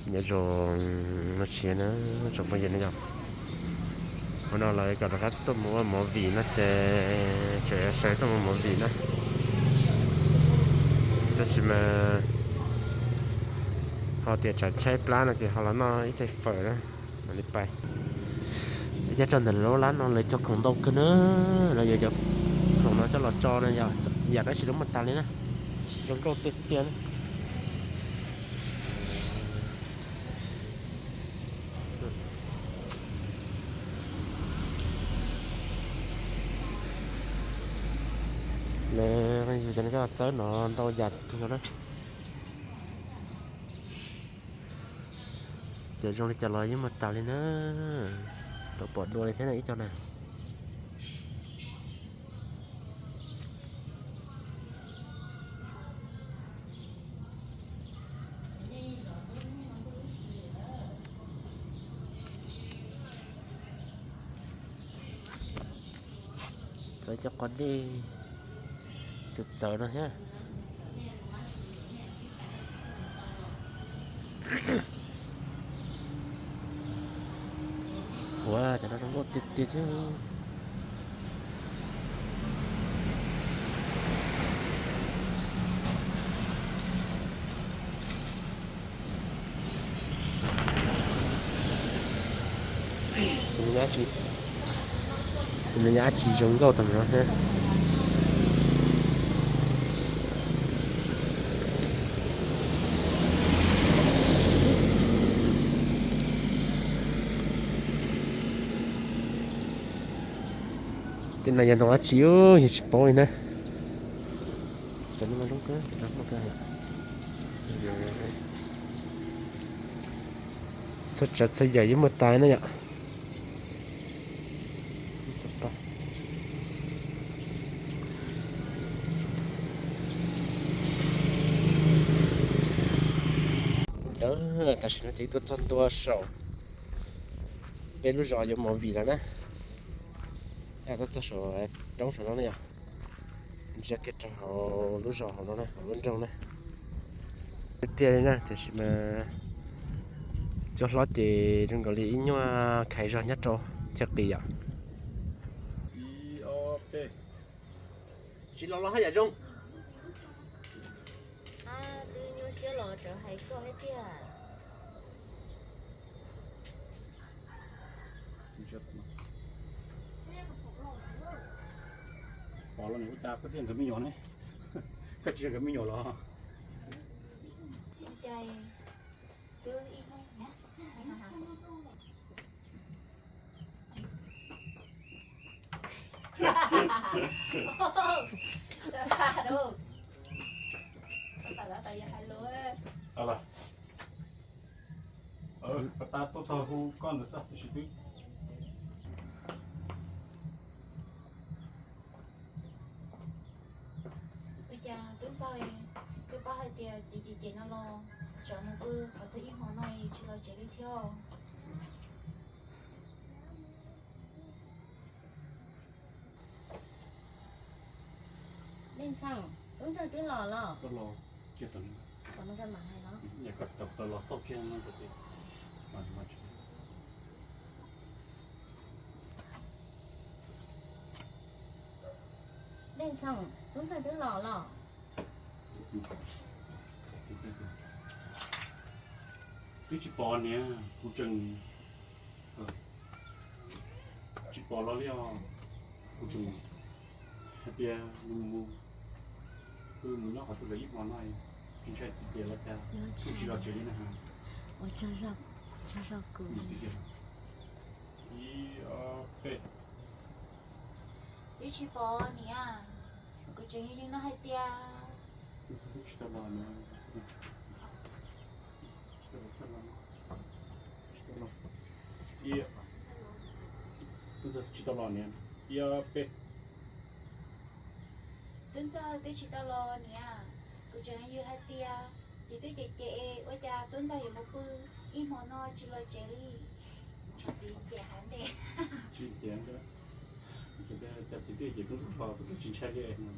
Nyob zoo no siab na, tsoom phooj ywg na yom. Hnub no los kom rov qab tuaj mus ua movie no ces tseem sawv tuaj mus ua movie na. Tab sis mas ho tias tsam tshaib plab no ces ho los noj ib tais fawm na, mam li pais. Nyob rau ntawm lub lab no lawv cog khoom ntau kawg na, lawv yuav cov khoom no coj los tso no yom, yam dab tsi los muaj tas li na, zoo nkauj tiag tiag na. Lawv yug cov no coj txawb no ntau yam kawg na. Ces zoo li cas los yeej muaj tas li na. Tau pom dua li thiab na ib co na. Txawv cov qos dej txawv txawv no thiab. Ua cov no zoo nkauj tiag tiag thiab. Ces nws nyob tsis zoo nkauj tag no thiab. Tej no yog ntoo dab tsi yus tsis paub li na. Txhua tsav txhua yam yeej muaj tas na yom. Tam sim no ces tuaj txog ntua saum peb lub zos yuav movie lawm na. Tuaj txog saum roob saum no na yom. Ntsia kiag rau hauv lub zos hauv no na, hauv lub nroog na. Tiag tiag li na, tiam sis mas cov hlob ces zoo nkaus li ib nyuag khaiv zog nyob rau chaw qis yom. Tsis los los haj yam zoo. Twb nyuaj siab los tseem hais koj thiab tiag. Pom los nim ua cas koj thiaj nkawd me nyuam ne? Koj tsis yog nkawd me nyuam los? Ua cas twb ib hnub Pas tas tuaj txog hu koj ntawd xwb tiam sis twb. Ua cas Tub Ntxawg, twb paub hais tias txiv cem cem no los, tsam mus pw qhov twg ib hmo no tsis los tsev li thiab. Leej Ntxhee, Tub Ntxawg twb los los? Tom no mam hais los. Leej Ntxhee, Tub Ntxawg twb los los? Twb tsis pom niam, kuv tseem tsis pom los li os. Kuv tseem hais tias nws mus, wb mus nyob qhov twg lawm ib hmo no, tsis ntshai txiv cem los cas, tsis los tsev li na. Ua tsaug zog kuv. Ib, ob, peb. Twb tsis pom niam, kuv tseem yws yws no hais tias. Tsis tau los niam. Tsis tau los niam. Ib, ob, peb. Tub Ntxawg twb tsis tau los niam, kuv tseem yws hais tias txiv twb cem cem ua cas Tub Ntxawg yuav mus pw ib hmo no tsis los tsev li. Txiv cem heev ntej. Tsis cem, cas txiv twb cem Tub Ntxawg los kuv twb tsis ntshai li no.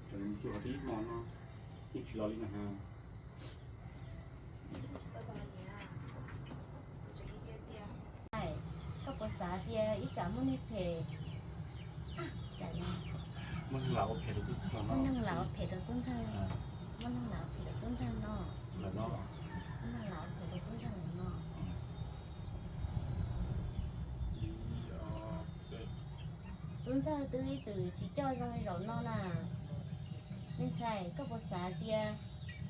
Tseem mus pw qhov twg ib hmo no yeej tsis los li na has. Xav tias ib tsam muaj neeg phem, muaj neeg lam ua phem rau tub ntxawg, muaj neeg lam ua phem rau tub ntxawg no, muaj neeg lam ua phem rau tub ntxawg no. Tub ntxawg twb ib txwm tsis coj zoo li zaum no na. Me ntxhais, koj puas xav tias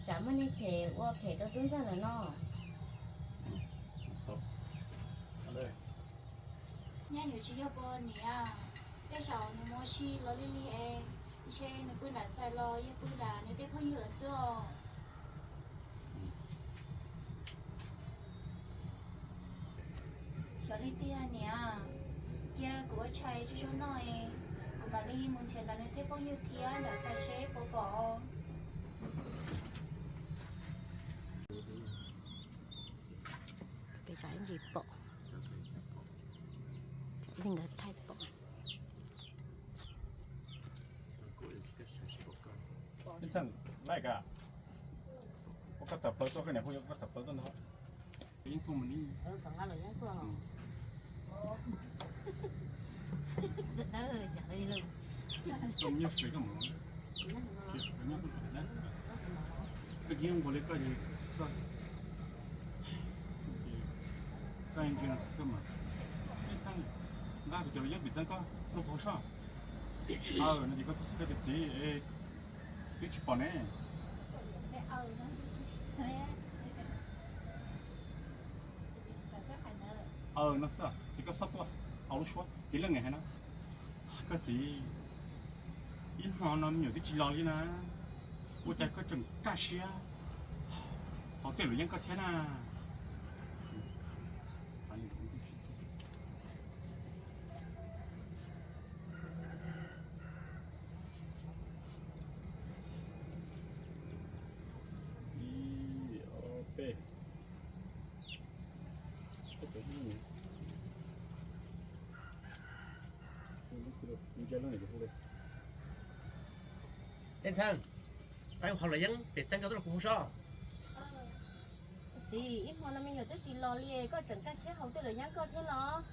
tsam muaj neeg phem ua phem rau tub ntxawg lawm no? Nyaj yuav tsis yog poj niam, tej zaum nws mus ua si los lig lig es ntshe nws pw nram xais los yog pw nram nws tej phooj ywg lawm xwb os. Xyov li tiag niam, cia kuv ua tshais tsuag tsuag noj es kuv mam li mus nrhiav nram nws tej phooj ywg thiab nram xais seb puas pom. Peb ntsis pom, li nkawd thaij pom. Ib txheej laij ka, ua koj tawm plaws tuaj, koj niam phooj ywg koj tawm plaws tuaj ntag. Yeej tuaj mus ni. Koj nyob npaum li koj, koj ntsia koj mas, ib txheej nqa kuv cov lus yeeb pim txeeb koj lub qhov soj. Aw, no ces koj twb txheej koj tus txiv, twb tsis pom ne. Aw, no xwb ces koj txhob tuaj hauv lub suab, tiv leej niam hais no. Koj txiv, ib hmo no me nyuam twb tsis los li na, ua cas koj tseem kaj siab hauv tej lus yeeb koj thiab na? Ib, ob, peb. Tej ntxhais, qab hauv lus yeeb pim txeeb koj tuaj rau kuv hauv soj. Txiv, ib hmo no me nyuam twb tsis los li, koj tseem kaj siab hauv tej lus yeeb koj thiab los?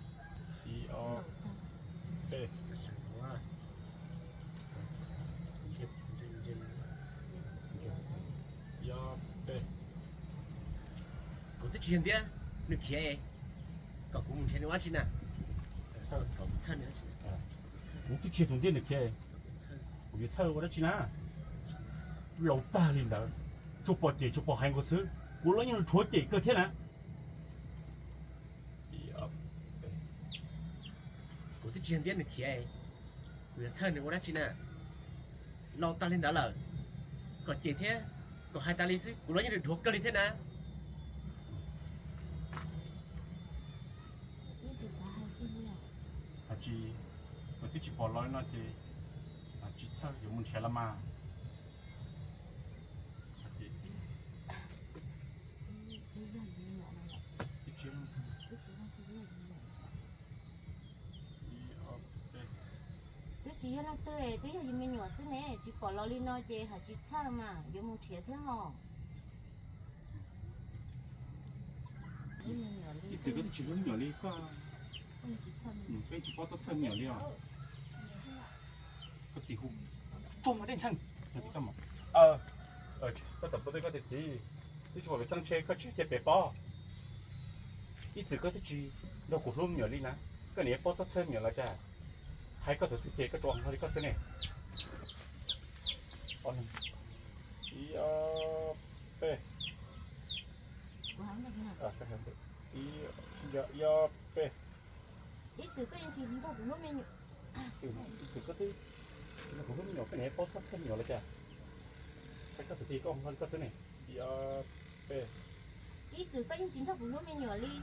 Ib, ob, peb. Kuv twb tsis yog ntiab nws khiav, kom kuv mus nrhiav nws ua dab tsi na? Kuv twb tsis yog tus ntiab nws khiav, kuv yuav txhawj ua dab tsi na? Laus tag li ntawd, tsuas pom cem tsuas pom hais nkaus xwb, kuv los yeej rhuav cem kawg thiab na. Kuv twb tsis yog ntiab nws khiav, kuv yuav txhawj nws ua dab tsi na? Laus tag li ntawd lawm, kom cem thiab kom hais tas li xwb, kuv los yeej rhuav kawg li thiab na. Hais tsis, kuv twb tsis pom los li no ces tsis txhawj, yuav mus nrhiav los mas. Twb tsis yog leej twg, twb yog yus me nyuam xwb ne, tsis pom los li no ces hais tsis txhawj mas, yuav mus nrhiav thiab hos. Ib txwm koj twb tsis hlub me nyuam li koj, koj tsis paub txhob txhawj me nyuam li os. Koj txiv hu tsuag mas dej ntxheej. Koj tam pub tej koj tias txiv, twb tsis pom pem txeeb ntshe koj tsis cia pem pob. Ib txwm koj twb tsis nrog kuv hlub me nyuam li na, koj niam paub txhob txhawj me nyuam los cas? Hais koj tus twg ces koj tsuas ua hlo li koj xwb ne. Ib, ob, peb. Ib, ob, peb. Ib txwm koj yeej tsis nrog kuv hlub me nyuam, ib txwm koj twb nrog kuv hlub me nyuam, koj niam paub txhob txhawj me nyuam los cas? Hais koj tus twg koj ua hlo li koj xwb ne. Ib, ob, peb. Ib txwm koj yeej tsis nrog kuv hlub me nyuam li.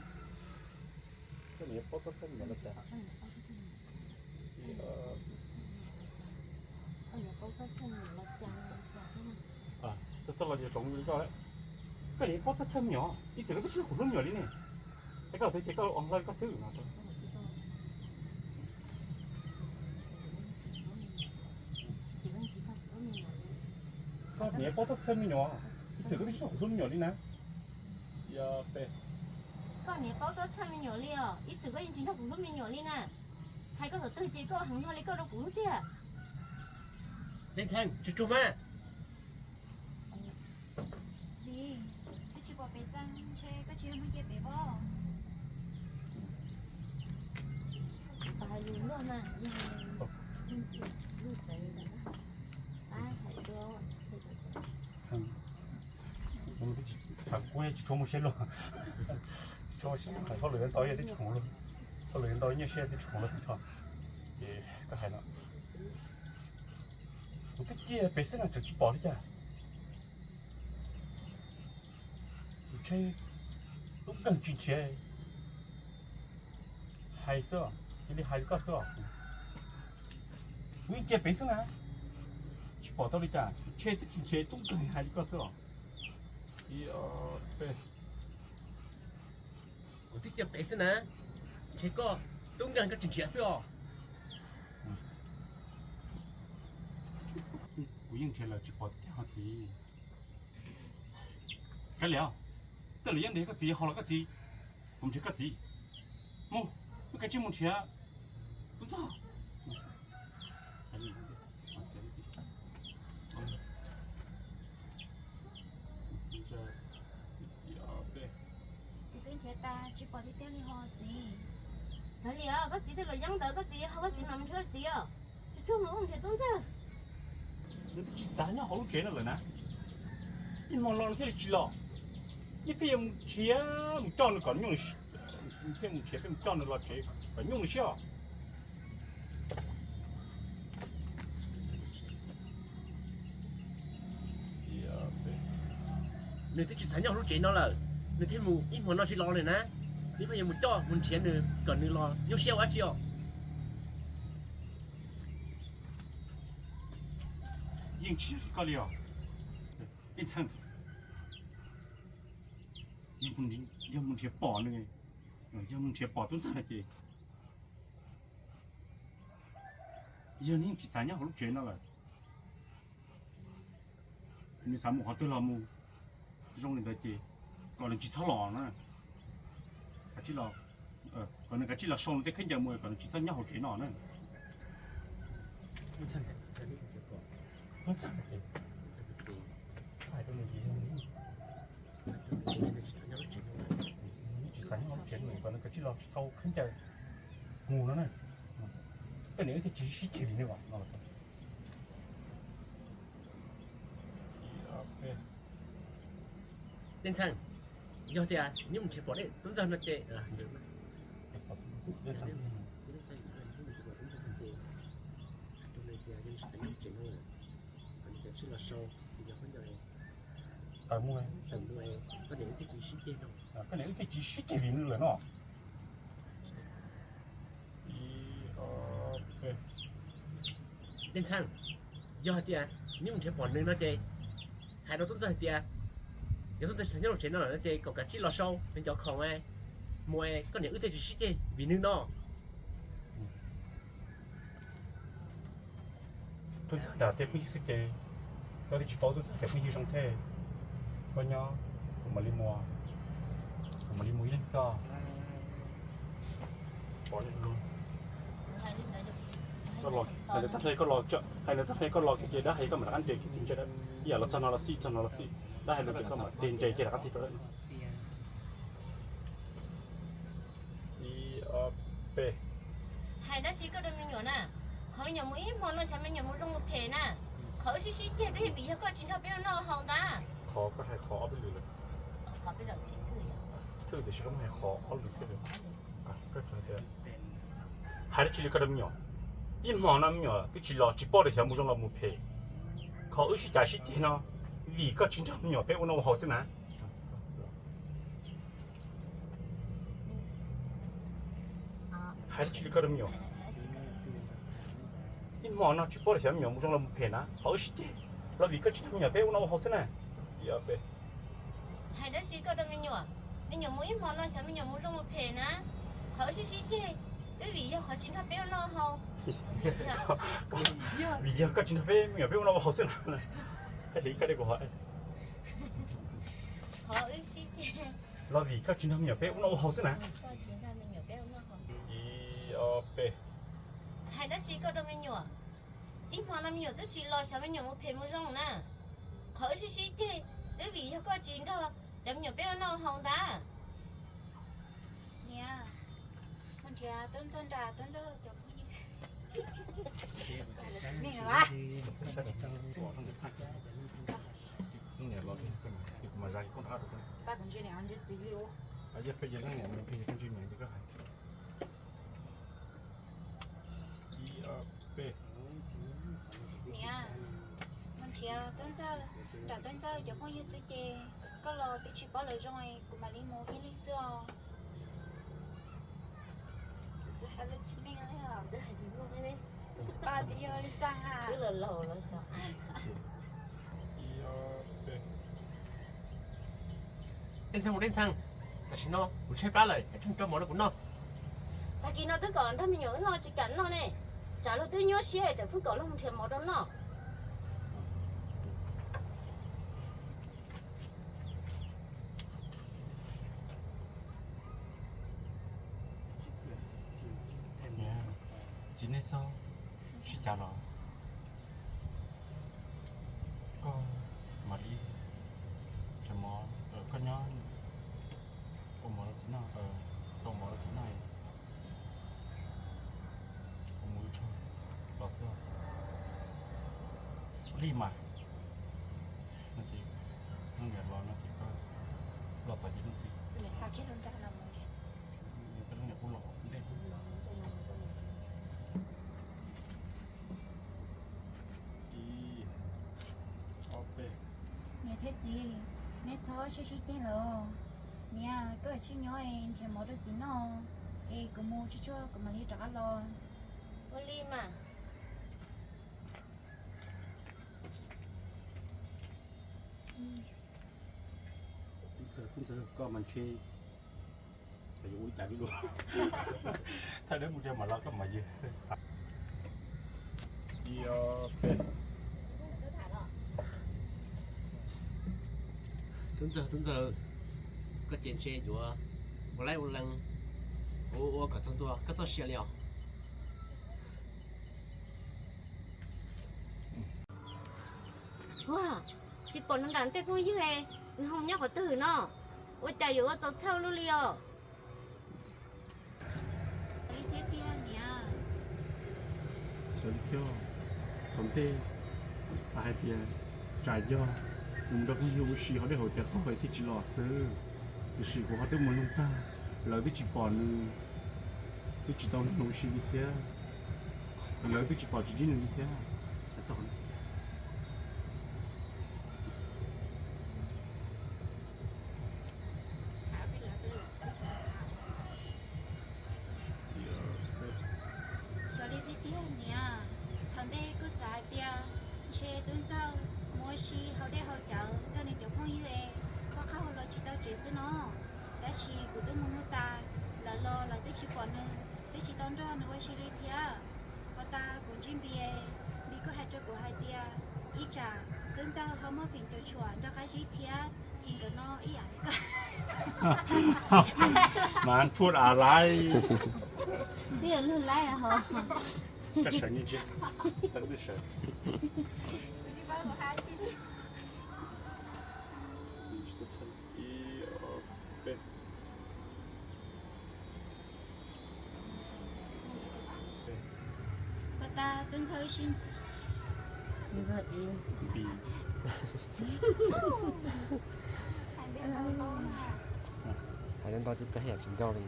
Koj niam paub txhob txhawj me nyuam los cas? Koj niam paub txhob txhawj me nyuam los cas? Txhob los yog tsoom li koj, koj niam paub txhob txhawj me nyuam, ib txwm koj twb tsis nrog kuv hlub me nyuam li ne. Hais koj tus twg ces koj ua hlo li koj xwb no. Koj niam paub txhob txhawj me nyuam, ib txwm koj twb tsis nrog kuv hlub me nyuam li na. Ib, ob, peb. Koj niam paub txawj txhawj me nyuam li os, ib txwm koj yeej tsis nrog kuv hlub me nyuam li na. Hais koj thaum twg ces koj heev hlo li koj rau kuv hlub tiag. Leej Txheej, tsis tsuag mas. Txiv, twb tsis pom pem txee ntshe koj tsis yog hnub cia pem pob. Tsis tau hais lus luaj na, yog lub tsev, pab hais dua. Kuv tsis tshua muaj siab luag, tsis tshua muaj siab luag, hauj lwm ntau, twb tsis khoom luag, hauj lwm ntau nyiaj siab twb tsis khoom luag tag nrho. Ces koj hais no, kuv twb ciaj pem xwb na tseem tsis pom li cas. Kuv tsheb tub nkeeg tsis nrhiav, hais xwb, cia li hais li koj xwb os. Kuv yeej cia pem xwb na, tsis pom tau li cas, kuv tsheb twb tsis nrhiav, tub nkeeg hais li koj xwb os. Ib, ob, peb. Kuv twb cia pem xwb na, ntshe koj tub nkeeg koj tsis nrhiav xwb os. Kuv yeej nrhiav lawm tsis pom tiag tiag ho txiv. Kav liam, tej lus yeej nrhiav koj txiv, hauj lwm koj txiv, kuv nrhiav koj txiv. Mus, wb kav tsij mus nrhiav tub ntxawg. Kuv twb nrhiav tas tsis pom tiag tiag li ho txiv. Kav liam, koj txiv tej lus yeej ntawd koj txiv ho koj txiv mam mus nrhiav koj txiv os. Tsuag tsuag mus wb nrhiav tub ntxawg. Nws twb tsis xav nyob hauv lub tsev no lawm na. Ib hmo no nws thiaj li tsis los. Neb pheej yuav mus nrhiav mus coj nws kom nyuj, pheej mus nrhiav pheej mus coj nws los tsev kom nyuj nws siab os. Nws twb tsis xav nyob hauv lub tsev no lawm, nws thiaj mus ib hmo no tsis los li na. Neb pheej yuav mus coj mus nrhiav nws kom nws los nyuaj siab ua dab tsi os. Yeej tsis yog li koj li os. Ib txheej, yog mus nrhiav pom nws, yog mus nrhiav pom tub ntxawg no ces yog nws yeej tsis xav nyob hauv lub tsev no lawm. Nws xav mus qhov twg los mus, zoo li ntawd ces kom nws tsis txhob los na. Kav tsij los, kom nws kav tsij los sau nws tej khaub ncaws mus kom nws tsis txhob nyob hauv tsev no na. Tsis xav nyob hauv lub tsev no kom nws kav tsij los sau khaub ncaws mus no na. Koj niam wb thiaj tsis sib ceg li neb os. Leej Txheej, yog tias neb mus nrhiav pom tub ntxawg no ces, koj niam wb thiaj tsis sib ceg li nws lawm no. Leej Txheej, yog hais tias neb mus nrhiav pom nws no ces hais rau tub ntxawg hais tias, yog tub ntxawg tsis xav nyob hauv tsev no lawm no ces kom kav tsij los sau nws cov khoom mus, koj niam wb thiaj tsis sib ceg vim nws no. Tub ntxawg nram tej phooj ywg xwb ces koj twb tsis paub tub ntxawg cov phooj ywg zoo thiab. Koj nyob, kuv mam li mus, kuv mam li mus ib leeg xwb. Hais ntawd tag hais koj los kiag ces dab hais koj mam rov qab nres kiag tig ntsawj dab, ib yam los txog no los xij, txog no los xij, dab hais no ces koj mam tig nres kiag rov qab tig rau dab no. Ib, ob, peb. Hais dab tsi koj rau me nyuam na? Qhov me nyuam mus ib hmo no xyov me nyuam mus zoo mus phem na. Qhov wb sib sib ceg twb vim yog koj tsis nrog peb noj haus ntag. Qhov koj hais qhov ob peb lwm lawm. Thwj tiam sis koj muab hais qhov ob lwm thiab. Hais dab tsi li koj rau me nyuam? Ib hmo no me nyuam twb tsis los tsis paub tias xyov mus zoo los mus phem. Qhov wb sib cav sib ceg no vim koj tsis nrog me nyuam peb ua noj ua haus xwb na. Hais dab tsi li koj rau me nyuam? Ib hmo no tsis paub tias xyov me nyuam mus zoo los mus phem na, qhov wb sib ceg los vim koj tsis nrog me nyuam peb ua noj ua haus xwb na. Hais dab tsi koj rau me nyuam? Me nyuam mus ib hmo no xyov me nyuam mus zoo mus phem na, qhov wb sib sib ceg twb vim yog qhov tsis nrog peb ua noj haus. Vim yog koj tsis nrog peb me nyuam peb ua noj ua haus xwb na. Hais li koj li kuv hais. Qhov wb sib ceg Los vim koj tsis nrog me nyuam peb ua noj ua haus xwb na? Ib, ob, peb. Hais dab tsi koj rau me nyuam? Ib hmo no me nyuam twb tsis los, xyov me nyuam mus phem mus zoo na. Qhov wb sib sib ceg twb vim yog koj tsis nrog cov me nyuam peb ua noj ua haus ntag. Niam, mus nrhiav Tub Ntxawg nram Tub Ntxawg cov phooj ywg. Niam, mus nrhiav Tub Ntxawg nram Tub Ntxawg cov phooj ywg xwb ces koj los twb tsis paub lawv zoo, kuv mam li mus ib leeg xwb os. Twb hais lus tsis meej li os. Twb hais tsis meej li. Twb tsis paub tias yog li txaj ha. Twb laus laus lawm xyov. Dej Ntxhee, Dej Ntxhee, tam sim no kuv tshaib plab lawm, hais tsum rau mov rau kuv noj. Tag kis no twb kom nrog me nyuam wb noj tsis kam noj ne, tsam luag twb nyuaj siab es tseem pheej kom luag mus nrhiav mov rau noj. Txiv, nej txhob sib cav los. Koj mam li tseem mov, koj nyob ua mov rau txiv noj, ua mov rau txiv noj, kuv mus ib tshooj los xwb. Ua li mas. No ces, no niam los no ces koj los tom ces leej txiv. Koj leej niam kuj los ntej. Ib, ob, peb. Niam thiab txiv, neb txhob sib sib ceg los. Niam, koj tsis nyob es nrhiav mov rau txiv noj, es kuv mus tsuag tsuag kuv mam li rov qab los. Ua li mas. Tub Ntxawg, Tub Ntxawg, koj mas ntshe yuav ua li cas li lus. Thaij deb mus tso mam los koj mam yws. Ib, ob, peb. Tub Ntxawg, Tub Ntxawg, koj ces ntshe yuav ua laib ua lees, ua ua kom txog ntua koj txoj sia li os. Ua, tsis pom nws nram tej phooj ywg, nws ho nyob qhov twg no? Ua cas yuav ua txaus txhawj luaj li os? Li thiab tiag niam. Xyov li thiab, thaum ntej xav hais tias tsam yog nws mus nrog phooj ywg ua si hauv dej hauv cawv qhov thiaj tsis los xwb, tiam sis kuv ho twb mus nug tag, lawv twb tsis pom nws, twb tsis tau nrog nws ua si li thiab, lawv twb tsis pom tsis ntsib nws li thiab. Xyov li thiab tiag niam, thaum ntej kuj xav hais tias ntshe Tub Ntxawg mus ua si hauv dej hauv cawv nrog nws cov phooj ywg es koj qab hau los tsis tau tsev xwb no. Tab sis kuv twb mus nug tas, lawv los lawv twb tsis pom nws, twb tsis tau nrog nws ua si li thiab. Puag ta kuv ntsib Npis, Npis kuj hais rau kuv hais tias ib tsam Tub Ntxawg ho muaj feem cuam tshuam nrog Qab Zib thiab Thim nkawd no ib yam li koj. Mas phuj a laib. Twb yog luag laib ho. Koj sawv ni tsi, tau twb sawv. Puag ta Tub Ntxawg wb sib, hais ntau ces koj haj yam tsis nco li.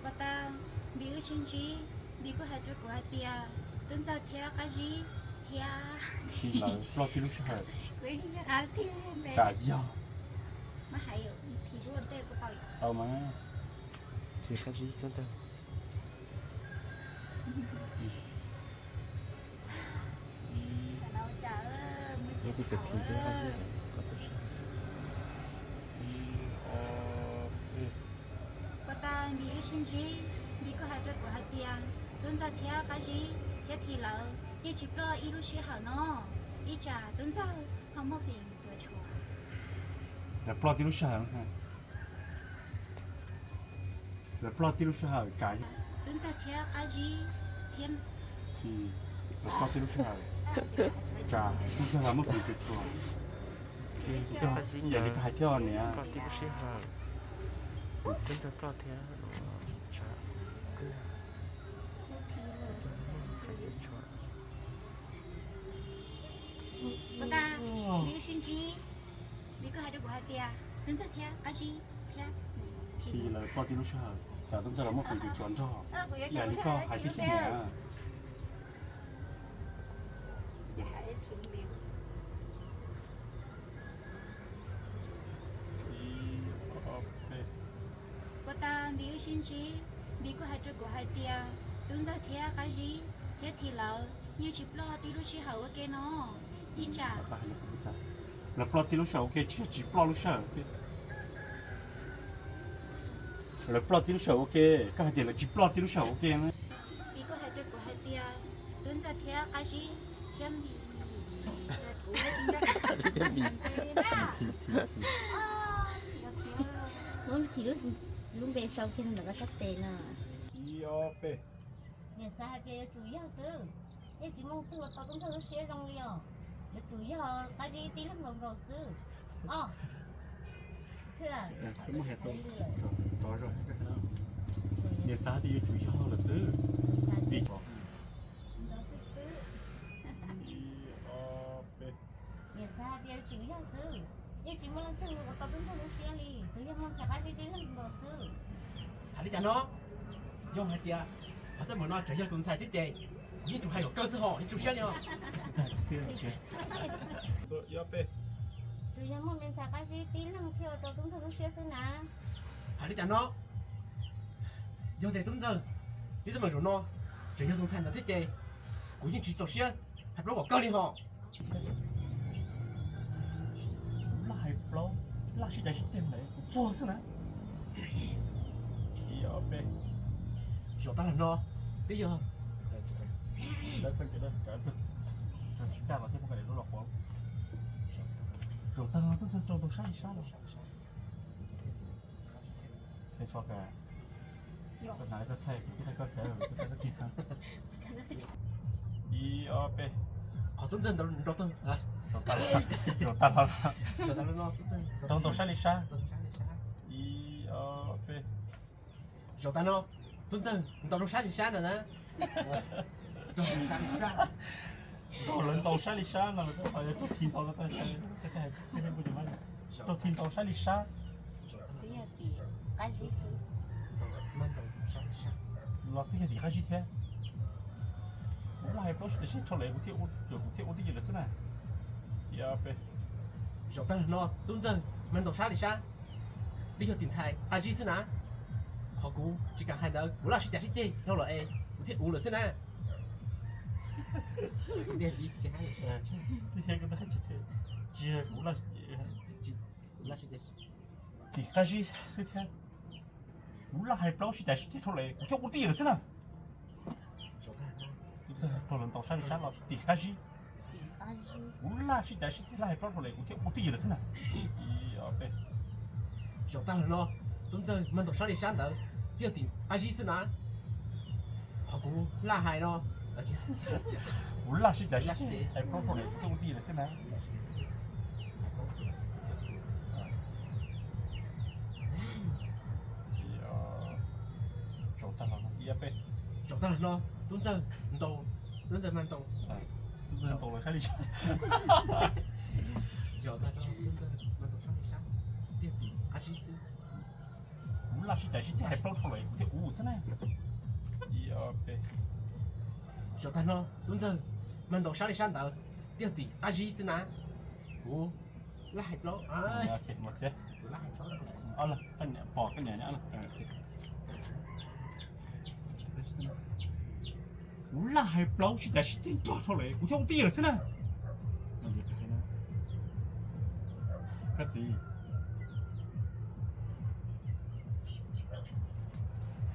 Puag ta Npis wb sib ntsib, Npis kuj hais rau kuv hais tias Tub Ntxawg thiab Qab Zib thiab Thim lawv ploj txij lub sij hawm. Kuv ib leeg qab tiag, tsam yog mas hais Thim lub ntej kuv tau tau mas. Thim Qab Zib Tub Ntxawg. Puag ta Npis wb sib ntsib, Npis kuj hais rau kuv hais tias Tub Ntxawg thiab Qab Zib thiab Thim lawv yeej tsis ploj ib lub sij hawm no, ib tsam Tub Ntxawg ho muaj feem cuam tshuam. Lawv ploj tib lub sij hawm, lawv ploj tib lub sij hawm tsam, Tub Ntxawg thiab Qab Zib thiab, lawv ploj tib lub sij hawm tsam Tub Ntxawg los muaj feem tsuas tsuas. Yam li koj hais thiab niam. Ploj tib lub sij hawm, Tub Ntxawg ploj thiab tsam Pos tas, vim koj hais rau kuv hais tias Tub Ntxawg thiab Qab Zib thiab Khi lawv ploj tib lub sij hawm tsam Tub Ntxawg los muaj feem tsuas tsuas nrog. Yam li koj hais thiab niam. Puas tas vim wb sib ntsib, vim koj hais rau kuv hais tias Tub Ntxawg thiab Qab Zib thiab Khi lawv yeej tsis ploj tib lub sij hawm ua ke no. Ib tsam lawv ploj tib lub sij hawm ua ke, tsis yog tsis ploj lub sij hawm ua ke. Lawv ploj tib lub sij hawm ua ke, koj hais tias lawv tsis ploj tib lub sij hawm ua ke. Vim koj hais rau kuv hais tias Tub Ntxawg thiab Qab Zib thiab Npis, kuv thiab Npis, muab Khi lub npe sau kiag ntawm koj sab tes no. Niam xav hais tias yuav tsum yog xwb, yeej tsis muaj twg ua tau Tub Ntxawg lub siab zoo li os. Yuav tsum yog Qab Zib tib leeg nkaus nkaus xwb. Os, niam xav tias yuav tsum yog lawm xwb. Vim niam xav hais tias yuav tsum yog xwb, yeej tsis muaj leej twg ua tau Tub Ntxawg lub siab li, tsuas yog muaj ntxhais Qab Zib tib leeg nkaus xwb. Hais li cas no? Yog hais tias qhov teeb meem no tseem yog tus ntxhais thiab ces kuv yeej tsuas hais kom kawg xwb ho yeej tsis tu siab li os. Tsuas yog muaj me ntxhais Qab Zib tib leeg thiaj ua rau Tub Ntxawg lub siab xwb na. Hais li cas no? Yog tias Tub Ntxawg, li teeb meem zaum no tseem yog tus ntxhais ntawd thiab ces kuv yeej tsis txaus siab hais plaub kom kawg li ho. Laj hais plaub, laj sib cav sib ceg ntawd kuv txuag xwb na. Zaum tag los no twb yog, tsis kaj los thiab poj ka lub los qhuav. Zaum tag los Tub Ntxawg rau ntaus sab li sab los. Tso ka, koj hnav koj thaij, kuv thaij koj tsav, koj thaij koj tsis hnav. Ib ob peb. Qhov Tub Ntxawg ntaus, zaum tag los, zaum tag los, rau ntaus sab li sab. Ib ob peb. Zaum tag no Tub Ntxawg ntaus rau sab li sab no na. Rau sab li sab. Ntaus, lawv ntaus sab li sab no, rau thi ntaus, rau thi ntaus sab li sab. Twb yog tim Qab Zib xwb. Los twb yog tim Qab Zib thiab. Kuv laj hais plaub sib cav sib ceg rau lawm, kuv thiaj ua, kuv thiaj ua twj ywm lawm xwb na. Zaum tag los no Tub Ntxawg mas ntaus sab li sab, twb yog tim ntxhais Qab Zib xwb na. Qhov kuv tsis kam hais ntawd kuv laj sib cav sib ceg dhau los es kuv thiaj ua lawm xwb na. Tim Qab Zib xwb thiab. Kuv laj hais plaub sib cav sib ceg dhau lawm kuv thiaj ua twj ywm lawm xwb na. Tub Ntxawg rau lawv ntaus sab li sab los tim Qab Zib. Kuv laj sib cav sib ceg laj hais plaub dhau lawm kuv thiaj ua twj ywm lawm xwb na. Zaum tag los no Tub Ntxawg mas ntaus sab li sab ntawd twb yog tim Qab Zib xwb na. Qhov kuv laj hais no, kuv laj sib cav sib ceg hais plaub dhau lawm kuv thiaj ua twj ywm lawm xwb na. Zaum tag los no Tub Ntxawg ntaus, Tub Ntxawg mas ntaus, Tub Ntxawg ntaus lawv sab li sab. Zaum tag los Tub Ntxawg mas ntaus sab li sab, tiag tim Qab Zib xwb. Kuv laj sib cav sib ceg hais plaub dhau lawm kuv thiaj ua xwb na. Zaum tag no Tub Ntxawg mas ntaus sab li sab ntawd twb yog tim Qab Zib xwb na. Kuv laj hais plaub, kuv laj hais plaub, pom koj niam, kuv laj hais plaub sib cav sib ceg nrog dhau lawm kuv thiaj ua twj ywm lawm xwb na. Koj txiv,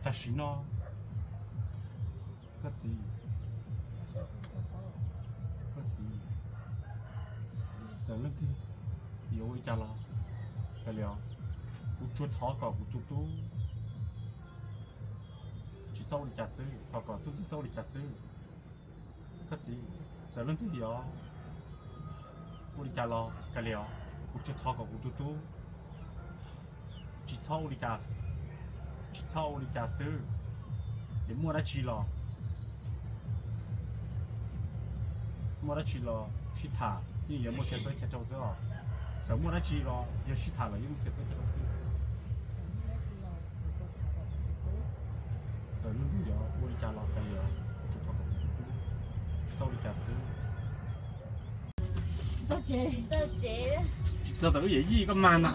tam sim no koj txiv, koj txiv, txawm leej twg yuav ua li cas los Kav liam, kuv tsuas thov kom kuv tus tub tsis txhob ua li cas xwb, thov kom tub txhob ua li cas xwb. Koj txiv, txawm leej twg yog ua li cas los kav liam, kuv tsuas thov kom kuv tus tub tsis txhob ua li cas, tsis txhob ua li cas xwb. Es muaj dab tsi los, muaj dab tsi los sib tham, yeej yuav muaj chaw txawb chaw rau xwb os. Txawm muaj dab tsi los yog sib tham los yeej muaj chaw txawb chaw rau xwb. Txawm leej twg yog ua li cas los kav liam, tsuas thov kom kuv tus tub tsis txhob ua li cas xwb. Tsis txog thaum wb yawm yij koj mag no.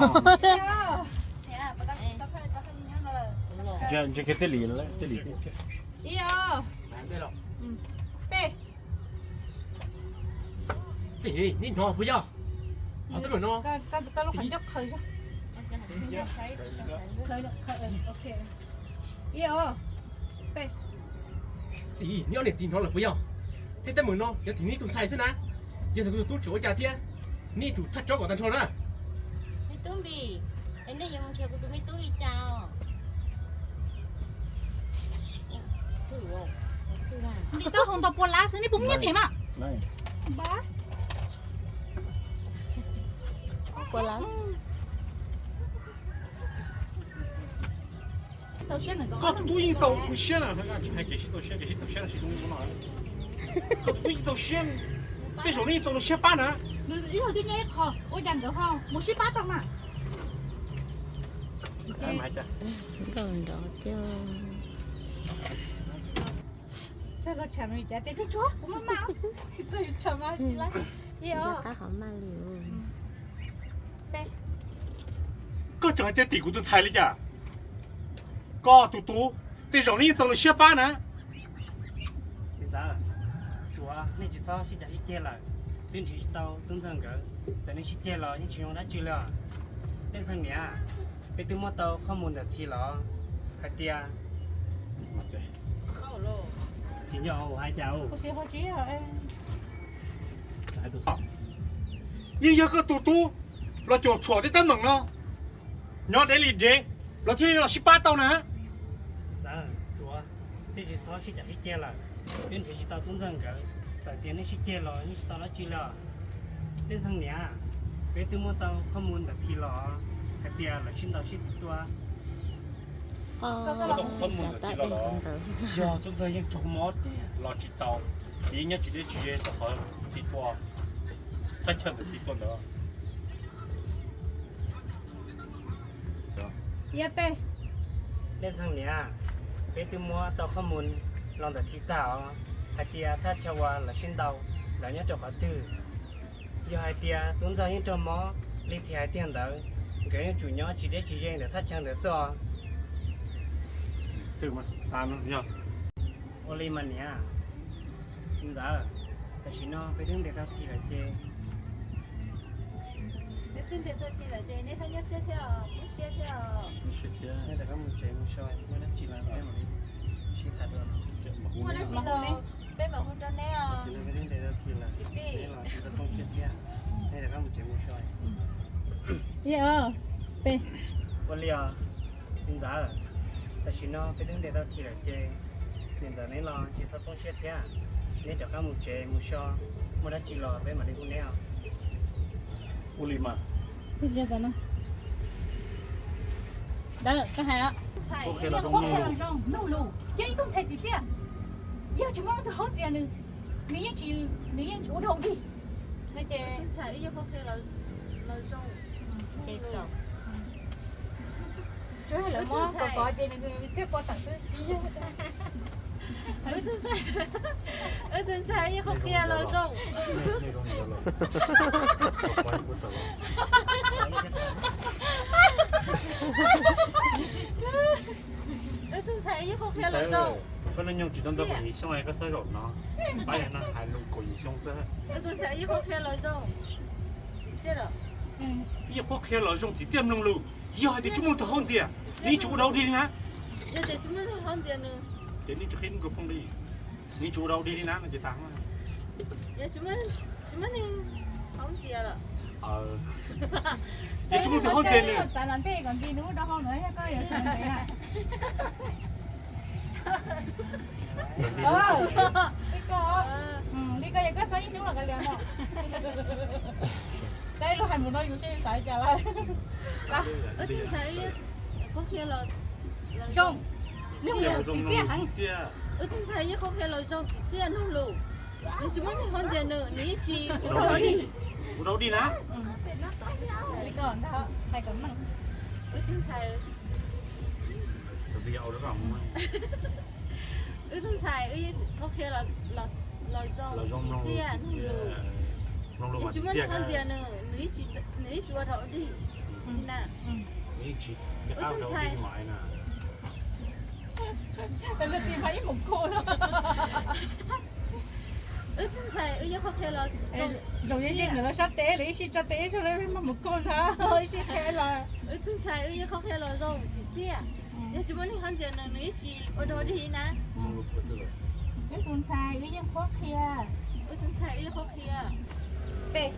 Ntshe kiag tej li, tej li. Xis, nej hnov puas yog? Qhov teeb meem no. Xis, nej ob niam txiv hnov lawm puas yog? Tej teeb meem no yog tim nej tus ntxhais xwb na. Yog tias kuv tus tub tseem ua cas thiab, nej tsum thaj tsob kom tag nrho na. Me tub Npis, es nej yuav mus nrhiav kuv tus me tub li cas os? Npis tau hau ntau pua lab xwb, nej puas muaj nyiaj them mas? Pua lab. Koj tus tub yeej txaus siab na, tsis hais kev sib txaus siab, kev sib txaus siab no tsis zoo li no. Koj tus tub yeej txaus siab, tej zaum nej yeej txaus lus siab pab na. Ib yam twb nyob ib qho, ua cas nkawd ho mus sib pab tau mas. Nkauj nrov thiab. Txog los tsam cas tias tsuag tsuag kuv maj maj, txog tsam mas tsis lab. Tsis nco qab qhov maj li. Koj tseem hais tias tim kuv tus ntxhais li cas? Koj tus tub tej zaum nej yeej txaus lus siab pab na. Txiv ntxawm, tsuav nej tsis txhob sib cav sib ceg lawm, twb nrhiav tsis tau tub ntxawg nkawd, txawm nej sib ceg los yeej tsis zoo dab tsi li os. Leej ntxawg niam, peb twb muab tau qhov mus ntawm Thi los hais tias, tsis nco hais cas. Yeej yog koj tus tub los cuam tshuam tej teeb meem no, nyob dev li dev los thiaj li los sib pab tau na. Txiv ntxawm, tsuav nej tsis txhob sib cav sib ceg lawm, twb nrhiav tsis tau tub ntxawg nkawd, txawm tias nej sib ceg los yeej tsis tau dab tsi li os. Leej ntxawg niam, peb twb muab tau qhov mus ntawm Thi los hais tias lawv sib ntaus sib tua. Qhov mus ntawm Thi los, yog tub ntxawg yeej raug mob tiag los tsis tau, ces yeej nyob tsis deb tsis ze rau qhov Thi tua, thaj chaw ntawm Thi tua ntawd. Leej ntxawg niam, peb twb muab tau qhov mus los ntawm Thi tag os, hais tias thaj chaw uas lawv sib ntaus ntawd nyob rau qhov twg. Yog hais tias tub ntxawg yeej raug mob li Thi hais tiag ntawd, nkawd yeej tsum nyob tsis deb tsis ze ntawm thaj chaw ntawd xwb os. Ua li mas niam, txiv ntxawm, tam sim no peb twb ntes tau Thi lawm ces, peb twb ntes tau Thi lawm ces nej txhob nyuaj siab thiab os, poob siab thiab. Nej rov qab mus tsev mus so, muaj dab tsi los peb mam li sib tham dua no. Muaj dab tsi los peb mam hu rau neb os. Tam sim no peb twb ntes tau Thi lawm, neb los tsis txhob poob siab thiab. Nej rov qab mus tsev mus so. Ua li os, txiv ntxawm, tam sim no peb twb ntes tau Thi lawm ces, niam ntxawm neb los tsis txhob poob siab thiab. Neb rov qab mus tsev mus so, muaj dab tsi los peb mam li hu neb os. Ua li mas. Ntawd koj hais, ua qhia los zoo, mloog lus, yog ib tug ntxhais tsim txiaj, yog tsis muaj leej twg haub ntxias nws, nws yeej tsis, nws yeej tsis ua rau dig. No ces ntxhais ib yog qhia los zoo, tsuas yog lawv muab kov kov ces nws thiaj kov tawm xwb. Wb tus ntxhais ib yog qhia los zoo. Wb tus ntxhais ib yog qhia los zoo. Koj neej nyoog tsis tau ntau kaum yim xyoo, koj xav zaum no pab yog neeg hais lus kaum yim xyoo xwb. Wb tus ntxhais ib yog qhia los zoo, ib yog qhia los zoo tsim txiaj mloog lus. Yog hais tias tsis muaj tus haub ntxias, nws yeej tsis ua rau dig li na. Ces nws tsis qhib nkaus phooj li, nws yeej tsis ua rau dig li na no ces tas. Tsis muaj neeg haub ntxias lawm. Yog tsis muaj tus hauv ntxias nws. Txav los ntej kom nkis nws ub rau hauv ntawd yog koj yuav tsis ntxias. Li ko, li ko yog koj xav ib hnub los kav liam no. Koj ib lub hais mus no yus seb xav li cas lawm. Wb twb ntxhais wb qhuab qhia los zoo, nug lus txim txiaj heev. Wb twb ntxhais wb qhuab qhia los zoo txim txiaj nug lus. Nws tsis muaj neeg ho ntxias nws, nws ib tsis ua dog dig. Ua dog dig na. Li ko ntag, hais kom meej. Wb twb ntxhais, wb twb ntxhais wb qhuab qhia los zoo txim txiaj nug lus. Nws tsis muaj neeg ho ntxias nws, nws ib tsis ua dog dig na. Wb twb ntxhais, wb twb ntxhais wb yeej qhuab qhia los zoo, ib sij tso tes, ib sij tso tes, ib sij mus kuj ntag, ib sij qhia los. Wb twb ntxhais wb yeej qhuab qhia los zoo txim txiaj. Yog tsis muaj neeg ho ntxias nws, nws ib tsis ua dog dig na. Wb twb ntxhais wb yeej qhuab qhia. Wb twb ntxhais wb yeej qhuab qhia. Peb,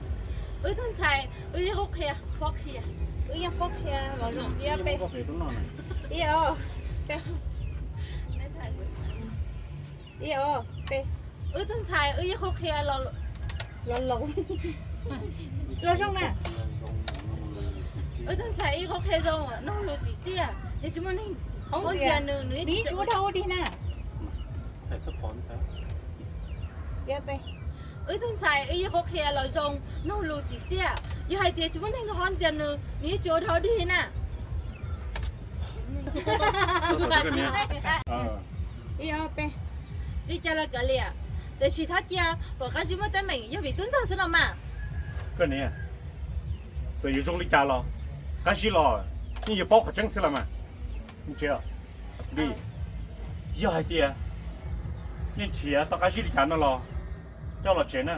wb twb ntxhais wb yeej qhuab qhia, qhuab qhia. Wb yeej qhuab qhia los zoo ib peb. Ib ob peb. Ib ob peb. Wb twb ntxhais wb yeej qhuab qhia los, los zoo na. Wb twb ntxhais wb yeej qhuab qhia zoo, nug lus txim txiaj. Yog tsis muaj neeg ho ntxias nws, nws ib tsis ua dog dig na. Wb twb ntxhais wb yeej qhuab qhia los zoo, nug lus txim txiaj. Yog hais tias tsis muaj neeg ho ntxias nws, nws ib tsis ua dog dig na. Ib ob peb. Li cas los kav liam, tiam sis thab cia kom Qab Zib muaj teeb meem yog vim tub ntxawg xwb no mas. Koj niam, txawm yuav zoo li cas los Qab Zib los yeej yuav paub qhov tseeb xwb los mas. Li, yog hais tias nej nrhiav tau Qab Zib li cas no los coj los tsev na.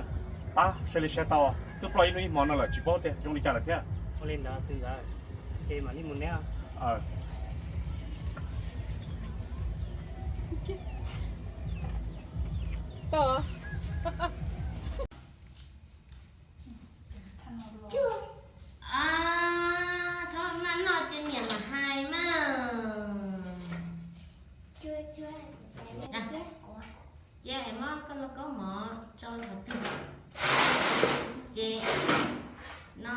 Pab sai li sai tau, twb ploj ib hnub ib hmo no lawm tsis paub tias zoo li cas lawm thiab. Ua li ntawd txiv ntxawm, ces mam li mus neb. Txhob maj noj ces niam mam hais mas. Ces hais mog, koj muab kaub mov tso rau twg, ces no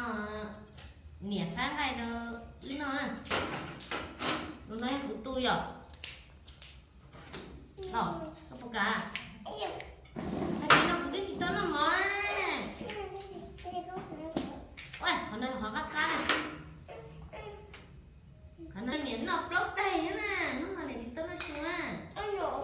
niam faib nqaij rau wb noj na. Tus no yog kuv tus yom. Los, koj puas kam? Hais tias no kuv twb tsis tau noj mov. Qhov no qhov qab qab na. Qhov no niam noj plaub tais na, hnub no niam tsis tau noj su na. Ab yom.